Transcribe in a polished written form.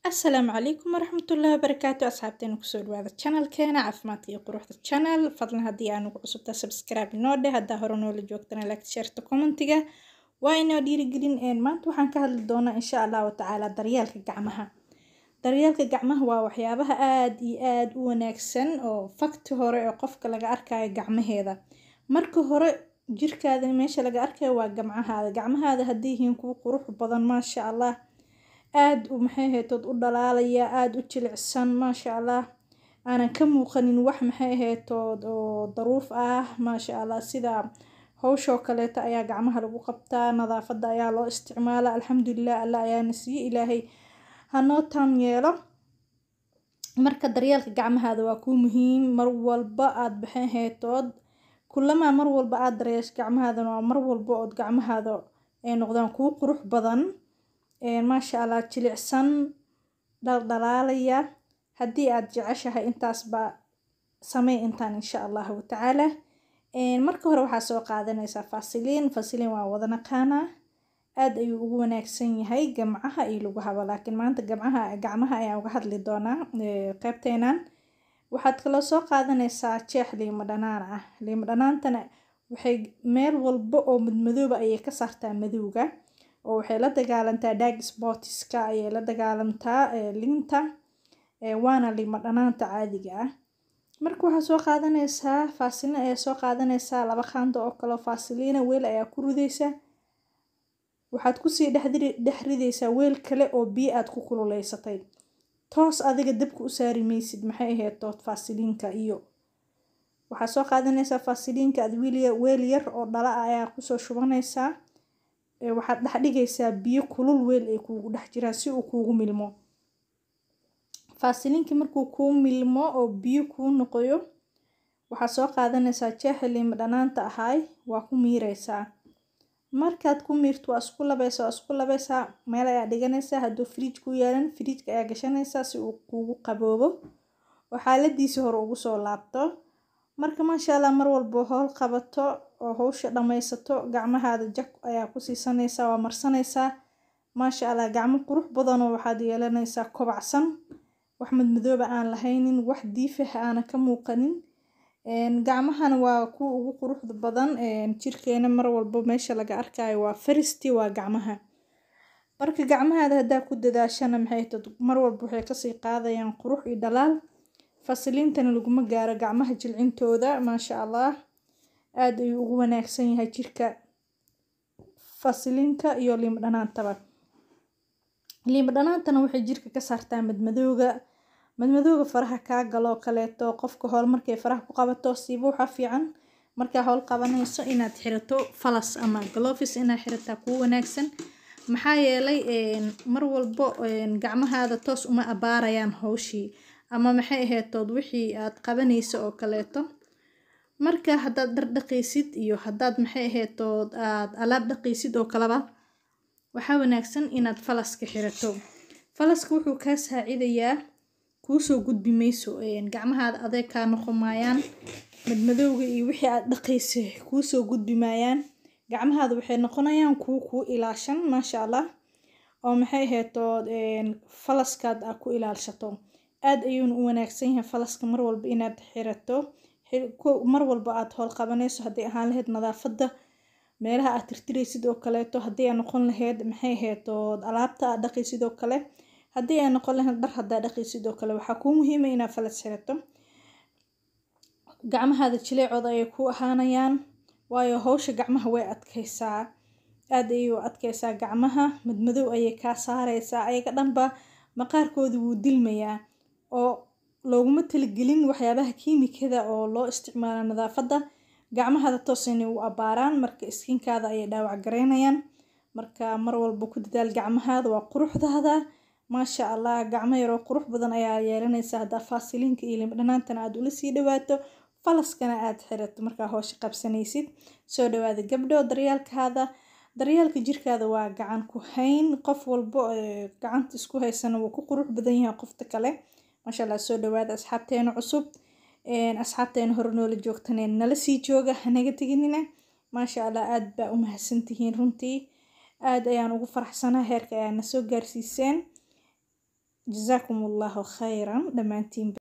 Asalaamu calaykum waraxmatullaahi wabarakaatu. Asxaabteena, kusoo dhawaada channelkeena Caafimaadka iyo Quruxda Channel. Fadlan haddii aan ugu cusubta, subscribe inoo dheh. Haddaa hore noola joogtana, like, shareta, commentiga waa inoo dhiirigelin. Maanta waxaan ka hadli doonaa, insha Allahu tacaala, daryeelka gacmaha. Daryeelka gacmaha waa waxyaabaha aada iyo aada u wanaagsan oo fakti hore oo qofka laga arkayo gacmaheeda. Marka hore jirkaada meesha laga arkayo waa gamcahaada. Gacmahaada haddii yihiin kuwo qurux badan, maasha Allah, aada u maxay ahaytood u dhalaalaya, aada u jilicsan, maasha Allah, aanan ka muuqanin wax maxay ahaytood oo daruuf ah, maasha Allah, sida hawshoo kaleeto ayaa gacmaha lagu qabtaa, nadaafadda ayaa loo isticmaala. Alxamdulilah, Allah ayaana siiye, Ilaahay hanoo taam yeelo. Marka daryeelka gacmahaada waa kuu muhiim mar walba aada maxay ahaytood kulamaa mar walba aada daryeesho gacmahaadana, waa mar walba ood gacmahaada ay noqdaan kuwo qurux badan, maasha Allah, jilicsan, dhaldhalaalaya. Haddii aada jeceshahay intaasba, samey intaan, insha Allahu tacaala. Marka hore waxaa soo qaadanaysaa fasiliin. Fasiliin waa wada naqaanaa, aada ayuu ugu wanaagsan yahay gamcaha iyo lugahaba, laakiin maanta gacmaha ayaan uga hadli doonaa qeybteenan. Waxaad kaloo soo qaadanaysaa jeex liimo dhanaan ah. Liimo dhanaantana waxay meel walba oo madmadooba ayay ka saartaa madowga, oo waxay la dagaalantaa dark spotska ayay la dagaalantaa liinta, waana liimo dhanaanta caadiga ah. Marka waxaa soo qaadanaysaa faasiliin ayaa soo qaadanaysaa, 2 qaando oo kaleo faasiliina weel ayaa ku ridaysaa. Waxaad kusii dhex ridaysaa weel kale oo biyo aad ku kululeysatay. Toos adiga dabka u saari maysid maxay ahayd tood faasiliinka, iyo waxaa soo qaadanaysaa faasiliinka aad weel yar oo dhala ah ayaa kusoo shubanaysaa. Waxaad dhex dhigaysaa biyo kulul weel ay kuugu dhex jiraan si uu kuugu milmo. Faasiliinkii markuu kuu milmo oo biyo kuu noqoyo, waxaad soo qaadanaysaa jeexa liimo dhanaanta ahaay, waa ku miireysaa. Markaad ku miirto, waa isku labaysaa, waa isku labaysaa, meel ayaa dhiganaysaa. Hadduu fridge ku yaalan, fridgeka ayaa gashanaysaa si uu kuugu qaboobo oo xaaladiisii hore ugu soo laabto. Marka maasha Allah, mar walbo howl qabato oo hawsha dhammaysato, gacmahaada jag ayaa ku siisanaysaa, waa marsanaysaa. Maasha Allah, gacmo qurux badanoo waxaad yeelanaysaa kobacsan, wax madmadooba aan lahaynin, wax diifah aana ka muuqanin. Gacmahana waa kuwa ugu quruxda badan jirkeena. Mar walbo meesha laga arkayo waa faristi, waa gacmaha. Marka gacmahaada haddaa ku dadaashana, maxay tad mar walba waxay kasii qaadayaan qurux iyo dhalaal. Fasiliintana laguma gaaro gacmaha jilcintooda. Maasha Allah, aada ayuu ugu wanaagsan yahay jirka fasiliinka iyo liimo dhanaantaba. Liimo dhanaantana waxay jirka ka saartaa madmadooga, madmadooga faraha kaa galoo kaleeto. Qofka howl markay faraha ku qabato siiba, waxaa fiican markaa howl qabanayso inaad xirato falas ama gloves, inaad xirataa kuu wanaagsan. Maxaa yeelay mar walbo gacmahaada toos uma abaarayaan hawshii ama maxay ahayd wixii aad qabanayso oo kaleeto. Marka haddaad dhar dhaqaysid iyo haddaad maxay ahayd aad alaab dhaqaysid oo kaleba, waxaa wanaagsan inaad falaska xirato. Falaska wuxuu kaa saacidayaa kuusoo gudbi mayso gacmahaada, adeeg kaa noqon maayaan, madmadowga iyo wixii aad dhaqaysay kuusoo gudbi maayaan. Gacmahaada waxay noqonayaan kuwo kuu ilaashan, maasha Allah, oo maxay ahayd falaskaad aad ku ilaalshato. Aada ayuuna u wanaagsan yahay falaska mar walba inaad xirato mar walba aad howl qabanayso, haddii ahaan lahayd nadaafadda meelaha aad tirtiraysid oo kaleeto, haddii ay noqon lahayd maxay ahayd alaabta aad dhaqaysid oo kale, haddii ay noqon lahayd dhar haddaa dhaqaysid oo kale, waxaa kuu muhiima inaad falas xirato. Gacmahaada jileecooda ayay ku ahaanayaan, waayo hawsha gacmaha way adkaysaa, aada ayay u adkaysaa gacmaha, madmadow ayay kaa saareysaa. Ayaga dhanba maqaarkooda wuu dilmayaa, oo looguma talagelin waxyaabaha kiimikada oo loo isticmaalo nadaafadda gacmahaada toos inay u abaaraan. Marka skinkaada ayay dhaawac gareynayaan. Marka mar walba ku dadaal gacmahaada, waa quruxdaada. Maasha Allah, gacmo yaroo qurux badan ayaa yeelanaysaa haddaa faasiliinka iyo liimo dhanaantana aada ula sii dhawaato, falaskana aada xirato markaa howsha qabsanaysid. Soo dhawaada gabdho. Daryaalkaada, daryeelka jirkaada waa gacan ku hayn. Qof walbo gacanta isku haysana wuu ku qurux badan yahay qofta kale, maasha Allah. Soo dhawaada asxaabteena cusub, asxaabteena hore noola joogtaneen, nala sii jooga, hanaga teginina. Maasha Allah, aada baa u mahadsantihiin runtii, aada ayaan ugu faraxsanaa heerka ayaa na soo gaarsiiseen. Jazaakum allahu khayran dhammaantiin.